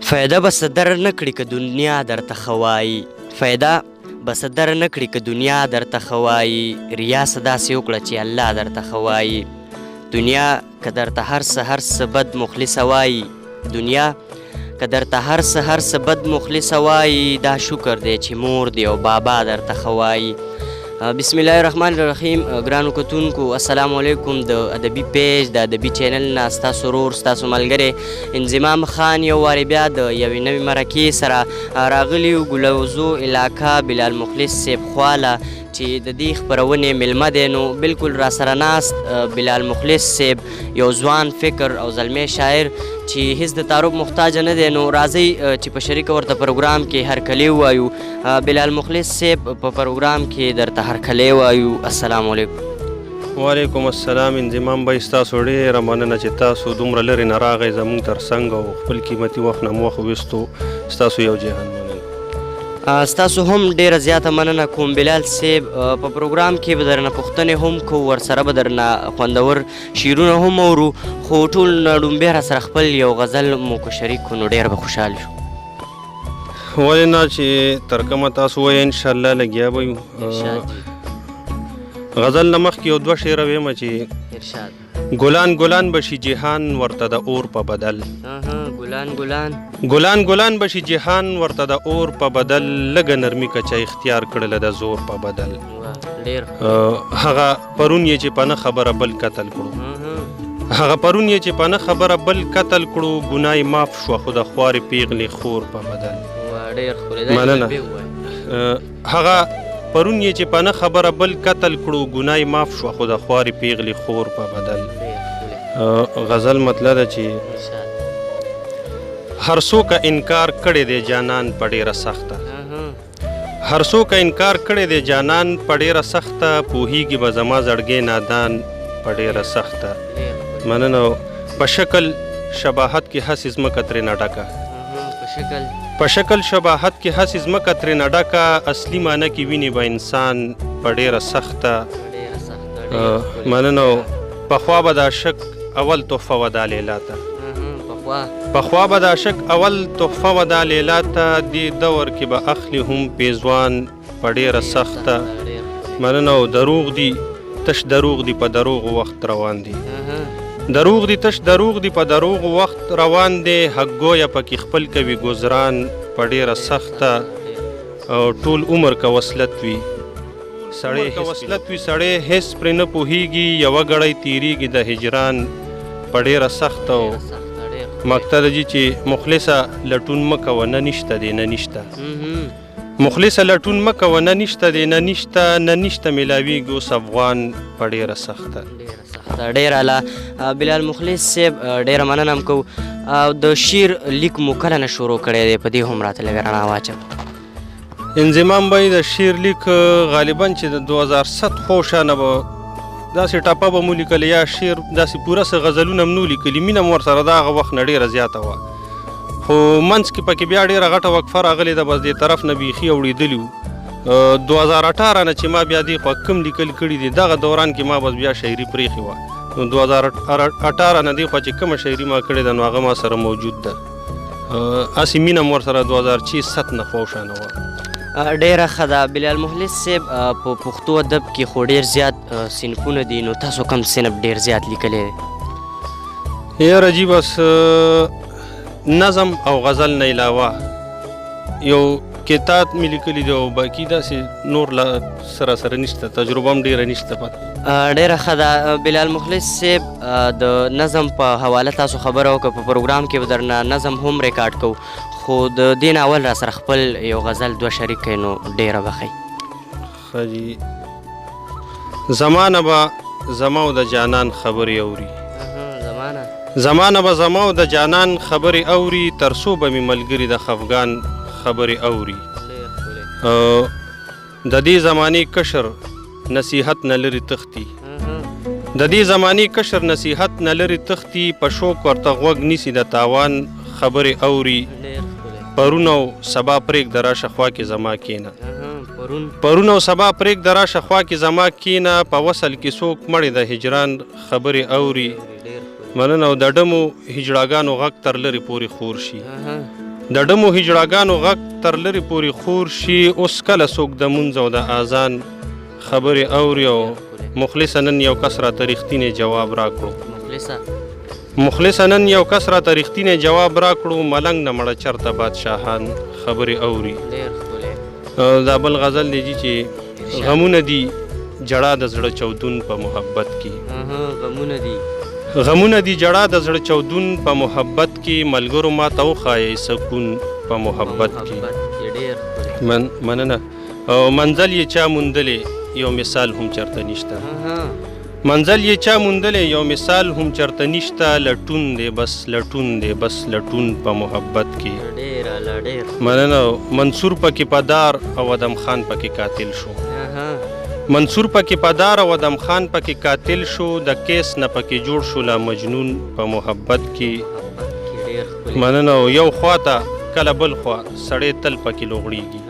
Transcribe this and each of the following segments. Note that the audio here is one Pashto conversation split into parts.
فایده به څه در نه کړي که دنیا درته ښه وایي، فایده به څه در نه کړي که دنیا درته ښه وایي، ریا څه داسې وکړه چې الله درته ښه وایي. دنیا که درته هر څه هر څه بد مخلصه وایي، دنیا که درته هر څه هر څه بد مخلصه وایي، دا شکر دی چې مور دی او بابا درته ښه وایي. بسم الله الرحمن الرحیم. ګرانو کتونکو السلام علیکم. د ادبي پیج د ادبي چینل نه ستاسو ورور ستاسو ملګری انضمام خان یو وارې بیا د یوې نوې مرکې سره راغلي یو ګلوزو علاقه بلال مخلص صاحب خواله چې د دې خپرونې مېلمه دی. نو بالکل را سره ناست بلال مخلص صاحب یو ځوان فکر او زلمی شاعر چې هیڅ د تعارف محتاج نه دی. نو راځئ چې په شریکه ورته پروګرام کې هرکلی ووایو. بلال مخلص صاحب په پروګرام کې درته هرکلی وایو. السلام علیکم. وعلیکم السلام انضمام بھائی، ستاسو ډېره مننه چې تاسو دومره لرې نه راغی زموږ تر څنګ او خپل قیمتي وخت نه مو وخت ویستو. ستاسو یو جهان مننه. ستاسو هم ډېره زیاته مننه کوم بلال صاحب. په پروګرام کې به درنه پوښتنې هم کوو، ورسره به درنه خوندور شعرونه هم اورو، خو ټول نه ړومبی راسره خپل یو غزل مو که شریک کړو نو ډېر به خوشحال شو. ولې نه، چې تر کومه تاسو وایئ انشاءالله لګیا به یو. غزل نه مخکې یو دوه شعره ویم چې ارشاد. ګلان ګلان به شي جهان ورته د اور په بدل، ګلان ګلان ګلان ګلان به شي جهان ورته د اور په بدل، لږه نرمي که چا اختیار کړله د زور په بدل. ډېر هغه پرون یې چې په نه خبره بل قتل کړو، هغه پرون یې چې په نه خبره بل قتل کړو، ګناه یې معاف شوه خو د خوارې پیغلې خور په بدل. ډېر ښکلی. مننه. هغه پرون یې چې په نه خبره بل قتل کړو، ګناه یې معاف شوه خو د خوارې پیغلې خور په بدل. غزل مطلب ده چې هر څوک انکار کړی دی جانان په ډېره سخته، هر څوک انکار کړی دی جانان په ډېره سخته، پوهیږي به زما زړګی نادان په ډېره سخته. مننه. په شکل شباهت کې هسې ځمکه ترېنه ډکه، په شکل شباهت کې هسې ځمکه ترېنه ډکه، اصلي معنی کې ویني به انسان په ډېره سخته. مننه. پخوا به د عاشق اول تحفه وه دا لیلا ته، پخوا به د عاشق اول تحفه وه دا لیلا ته، دې دور کې به اخلي هم پیزوان په ډېره سخته. مننه. دروغ دي تش دروغ دي په دروغو وخت روان دي، دروغ دي تش دروغ دي په دروغو وخت روان دی، حق ګویه پکې خپل کوي ګذران په ډېره سخته. او ټول عمر که وصلت وي سړی که وصلت وي سړی هېڅ پرې نه پوهېږي، یوه ګړۍ تېرېږي د هجران په ډېره سخته. او مقطع ده جي چې مخلصه لټون مه کوه نه نشته دی نه نشته، مخلصه لټون مه کوه نه نشته دی نه نشته، نه نشته میلاویږي اوس افغان په ډېره سخته. ډېر اعلی. بلال مخلص صاحب ډېره مننه هم کوو. او د شعر لیک مو کله نه شروع کړی دی، په دې هم راته لږه رڼا واچوه. انضمام بھائی د شعر لیک غالبا چې د 2007 خوشانه به داسې ټپه به مو لیکلې یا شعر داسې پوره څه غزلونه هم نو لیکلي، مینه مو ورسره د هغه وخت نه ډېره زیاته وه، خو منځ کې پکې بیا ډېره غټه وقفه راغلې ده، بس دې طرف نه بیخي اوړېدلي وو. 2018 نه چې ما بیا دې خوا کم لیکل کړي دي، دغه دوران کې ما بس بیا شاعري پرېښې وه. نو 2018 نه دې خوا چې کومه شاعري ما کړې ده نو هغه ما سره موجود ده. هسې مینه مې ورسره 2006-7 نه خوشانه وه. ډېره ښه ده. بلال مخلص صاحب په پښتو ادب کې خو ډېر زیات صنفونه دي، نو تاسو کوم صنف ډېر زیات لیکلی دی؟ یاره جي بس نظم او غزل نه علاوه یو کتاب مې لیکلی دی او باقي داسې نور لا سره سره نشته، تجربه هم ډېره نشته پته. ډېره ښه ده. بلال مخلص صاحب د نظم په حواله تاسو خبره وکړه، په پروګرام کې به درنه نظم هم ریکارډ کوو، خو د دې نه اول را سره خپل یو غزل دوه شریک کړئ نو ډېره به ښه وي. ښه جي. زمانه به زما او د جانان خبرې اوري، زمانه به زما او د جانان خبرې اوري، تر څو به مې ملګري د خفګان خبرې اوري. د دې زمانې کشر نصیحت نه لرې تښتي، د دې زمانې کشر نصیحت نه لرې تښتي، په شوق ورته غوږ نیسي د تاوان خبرې اوري. پرون او سبا پرېږده راشه خوا کې زما کښېنه، پرون او سبا پرېږده راشه خوا کې زما کښېنه، په وصل کې څوک مړی د هجران خبرې اوري. مننه. او د ډمو هجړاګانو غږ تر لرې پورې خور شي. د ډمو هجړاګانو غږ تر لرې پورې خور شي. اوس کله څوک د مونځ او د اذان خبرې اوري؟ او مخلصه نن یو کس راته رښتینی جواب راکړو. مخلصه نن یو کس راته رښتینی جواب راکړو، ملنګ نه مړه چرته بادشاهان خبرې اوري. دا بل غزل دی چې غمونه دي جړا د زړه چودون په محبت کې. غمونه دي، غمونه دي جړا د زړه چودون په محبت کې، ملګرو ما ته وښایئ سکون په محبت کې. مننه. او منزل یې چا موندلی یو مثال هم چرته نشته. منزل یې چا موندلی یو مثال هم چرته نشته، لټون دی بس لټون دی بس لټون په محبت کې. مننه. منصور پکې په دار او ادم خان پکې قاتل شو. منصور پکې په دار او ادم خان پکې قاتل شو، د کیس نه پکې جوړ شو لا مجنون په محبت کې. مننه. یو خواته کله بل خوا سړی تل پکې لوغړیږي.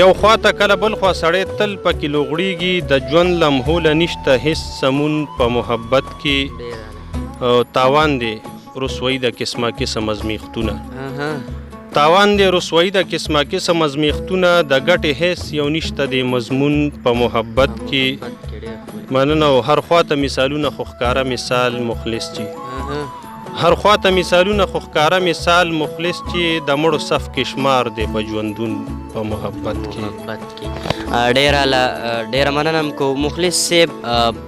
یو خواته کله بل خوا سړی تل پکې لوغړیږي، د ژوند لمحو له نشته هیڅ سمون په محبت کې. تاوان دی رسوایي د قسمه قسم ازمیښتونه. تاوان دی رسوایي د قسمه قسم ازمیښتونه، د ګټې هیڅ یو نشته دی مضمون په محبت کې. مننه. هر خواته مثالونه خو ښکاره مثال مخلص چې، هر خواته مثالونه خو ښکاره مثال مخلص چې، د مړو صف کې شمار دی په ژوندون په محبت کې. ډېره ډېره مننه کوم مخلص صاحب.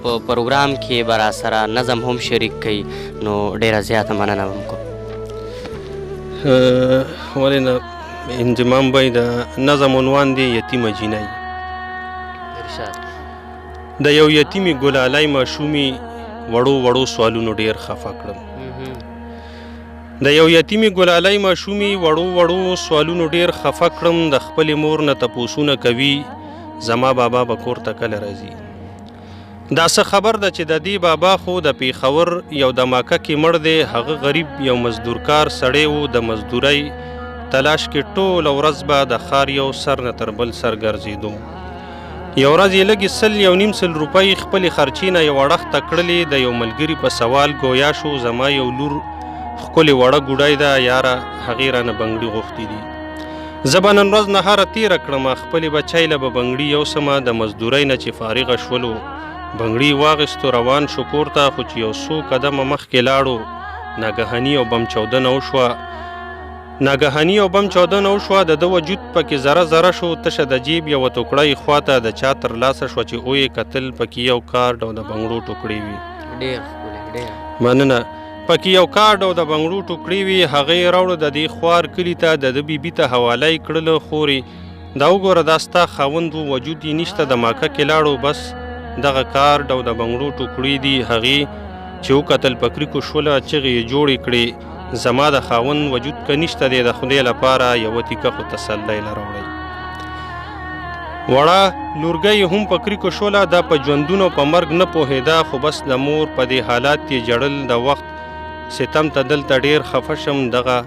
په پروګرام کې به راسره نظم هم شریک کړئ، نو ډېره زیاته مننه هم کوم. ولې نه، انضمام به د نظم عنوان دی یتیمه جینۍ. د یو یتیمې ګلالۍ ماشومې وړو وړو سوالونو ډېر خفه کړم. د یو یتیمې ګلالۍ ماشومې وړو وړو سوالونو ډېر خفه کړم. د خپلې مور نه تپوسونه کوي، زما بابا به کور ته کله راځي؟ دا څه خبر ده چې د دې بابا خو د پېښور یو دماکه کې مړ دی. هغه غریب یو مزدورکار سړی و، د مزدورۍ تلاش کې ټوله ورځ به د ښار یو سر نه تر بل سر ګرځېدو. یو ورځ یې لږې 100 1.5 روپۍ خپلې خرچې نه یو اړخ ته کړلې، د یو ملګري په سوال ګویا شو، زما یو لور ښکلې وړه ګوډۍ ده یاره، هغې رانه بنګړي غوښتي دي، زه به نن ورځ نهاره تېره کړمه، خپلې بچی له به بنګړي یوسمه. د مزدورۍ نه چې فارغه شولو بنګړي واغستو روان شو کور ته، خو چې یو څو قدمه مخکې لاړو ناګهاني او بم چاودنه وشوه. ناګهاني او بم چاودنه وشوه، د ده وجود پکې ذره ذره شو، تشه د جیب یوه ټوکړه یې خواته د چا تر لاسه شوه، چې ویې کتل پکې یو کارډ او د بنګړو ټوکړې وي. ډېر ښکلی، ډېر مننه. پکې یو کارډ او د بنګړو ټوکړې وي، هغه یې راوړو د دې خوار کلي ته، د ده بیبي ته حواله یې کړله، خورې دا وګوره دا ستا خاوند و، وجود یې نشته، د ماکه کې لاړو، بس دغه کارډ او د بنګړو ټوکړې دي. هغې چې وکتل په کریکو شوله، چغې یې جوړې کړې، زما د خاوند وجود که نشته دی، د خدای لپاره یوه تیکه خو تسلی له راوړئ. وړه لورګۍ یې هم په کریکو شوله، دا په ژوندون او په مرګ نه پوهېده، خو بس د مور په دې حالات یې ژړل. د وخت ستم ته دلته ډېر خفه شم، دغه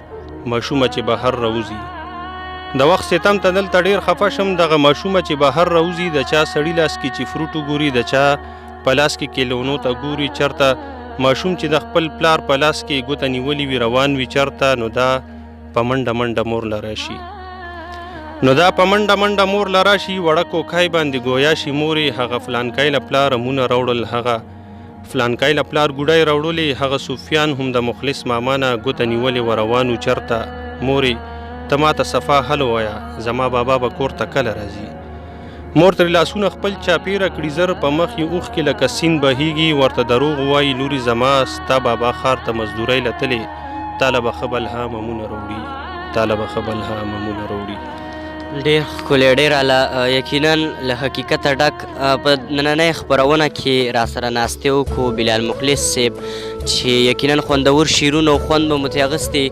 ماشومه چې بهر راوځي. د وخت ستم ته دلته ډېر خفه شم، دغه ماشومه چې بهر راوځي، د چا سړي لاس کې چې فروټ وګوري، د چا په لاس کې کیلونو ته ګوري، چرته ماشوم چې د خپل پلار په لاس کې ګوته نیولې وي روان وي چرته، نو دا په منډه منډه مور له راشي. نو دا په منډه منډه مور له راشي، وړه کوکای باندې ګویا شي مورې، هغه فلانکای له پلاره مونه راوړل، هغه فلانکای له پلار ګوډی راوړلې، هغه صوفیان هم د مخلص ماما نه ګوته نیولې وه روانو چرته، مورې ته ماته صفا حل ووایه، زما بابا به کور ته کله راځي؟ مور ترې لاسونه خپل چاپېره کړي، زر په مخ یې اوښکې لکه سیند بهیږي، ورته دروغ وایي، لورې زما ستا بابا ښار ته مزدورۍ له تللی، تاله به ښه بلها ممونه راوړي، تاله به ښه بلها ممونه راوړي. ډېر ښکلی، ډېر اعلی، یقینا له حقیقته ډک. په نننۍ خپرونه کې راسره ناستې وکړو بلال مخلص صاحب، چې یقینا خوندور شعرونه او خوند به مو ترې اخیستي.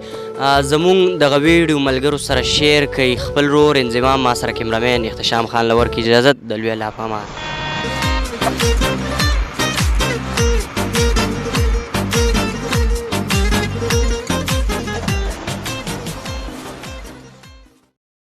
زموږ دغه ویډیو ملګرو سره شیر کړئ. خپل ورور انضمام، ما سره کیمرامین احتشام خان له ورکړي اجازت. د لوی الله په امان.